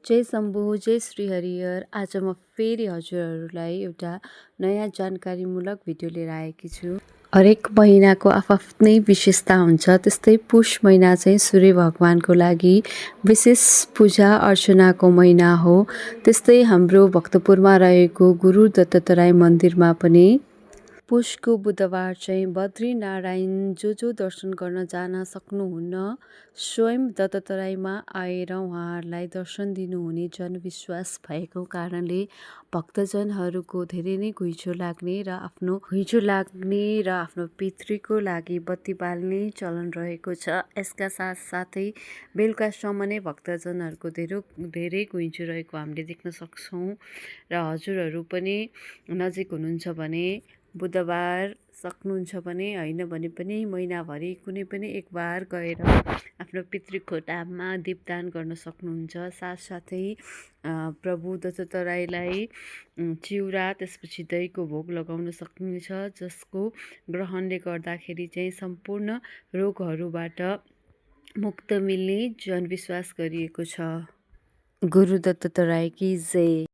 जय शम्भु, जय श्री हरिहर। आज म फेरि हजुरहरूलाई एउटा नयाँ जानकारीमूलक भिडियो लिएर आएकी छु। हरेक महिनाको आफ्नै विशेषता हुन्छ। त्यस्तै पुष महिना चाहिँ सूर्य भगवानको लागि विशेष पूजा अर्चनाको महिना हो। त्यस्तै हाम्रो भक्तपुरमा रहेको गुरु दत्तात्रेय मन्दिरमा पनि पुषको बुधबार चाहिँ बद्रीनारायण जो दर्शन गर्न जान सक्नुहुन्न, स्वयं दत्तात्रेयमा आएर उहाँहरूलाई दर्शन दिनुहुने जनविश्वास भएको कारणले भक्तजनहरूको धेरै नै घुइँचो लाग्ने र आफ्नो पितृको लागि बत्ती बाल्ने चलन रहेको छ। यसका साथसाथै बेलुकासम्म नै भक्तजनहरूको धेरै घुइँचो रहेको हामीले देख्न सक्छौँ र हजुरहरू पनि नजिक हुनुहुन्छ भने बुधबार सक्नुहुन्छ भने, होइन भने पनि महिनाभरि कुनै पनि एक बार गएर आफ्नो पितृको नाममा दीपदान गर्न सक्नुहुन्छ। साथसाथै प्रभु दत्तात्रेयलाई चिउरा त्यसपछि दहीको भोग लगाउन सक्नुहुन्छ, जसको ग्रहणले गर्दाखेरि चाहिँ सम्पूर्ण रोगहरूबाट मुक्त मिल्ने जनविश्वास गरिएको छ। गुरु दत्तात्रेय की जय।